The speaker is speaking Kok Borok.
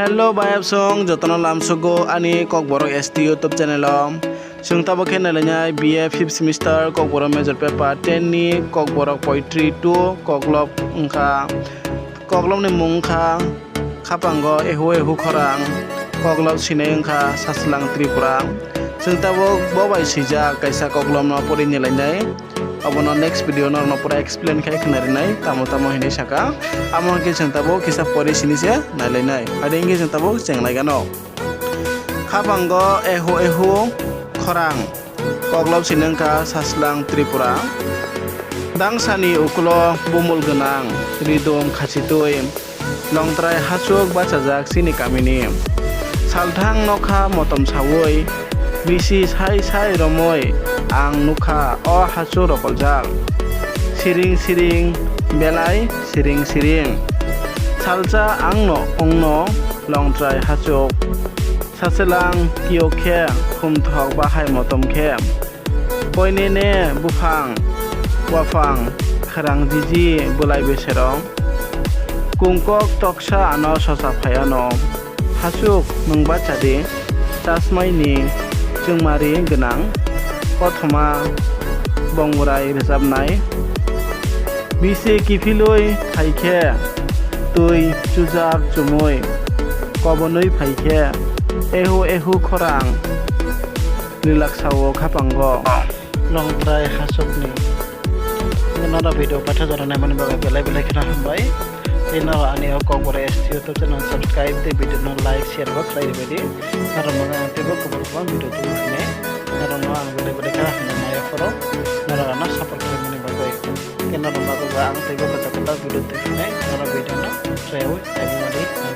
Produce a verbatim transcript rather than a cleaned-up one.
Hello bayapsong, jotono lamsogo ani Kokborok S T YouTube channel o. Chwng tabuk khe nailainai B A fifth semester Kokborok major paper ten ni Kokborok poetry two koklop wngkha. Koklopni mung wngkha Khapango ehu ehu khorang, koklop sinai wngkha Sachwlang Tripura. Chwng tabuk bo bai swijak kaisa koklopno pori nailainai. Obono next video norokno pura explain khai khwnarinai, tamo tamo hinwi saka. Amo hwnkhe chwng tabuk kisa pori sini se nailainai. Haide hwnkhe chwng tabuk chenglaigano. Khapango ehu ehu khorang, koklop sinai wngkha Sachwlang Tripura. Dangsani ukulo bumul gwnang, ridum khachitwi. Longtrai hachuk bachajak chini kamini. Salthang nokha motom saui, bisi sai sai romoi ang nukha o hachuk rokoljak. Siring siring belai siring siring. Salsa angno ongno longtrai hachuk. Sachwlang kiyok khe khumthok bahai motom khe. Koinene buphang, waphang, kharang jiji bwlai beserong. Kungkok toksa ano sosa phai ano. Hachuk nwng bachadi, tasmai ni chwngmari gwnang. Kothoma bongrai rwchapnai. Bisi kiphilwi phaikhe twi chujak chumui. Kobonwi phaikhe ehu ehu khorang. Relax o khapango. Longtrai hachukni. Nora video paitha jora naimani bagwi belai belai kheno hambai. Tei nora ani o Kokborok S T YouTube channel subscribe tei video no like share bo khlai rwbaidi. Nora mano ang teibo kubun kubun video tubui phine. Nora no ang belai belai kheno hambai maya phoro. Nora ano support khlaimani bagwi. Tei nora bagwi ang teibo kwtal kwtal video tubui phine. Nora video no sayawi sayawi madi.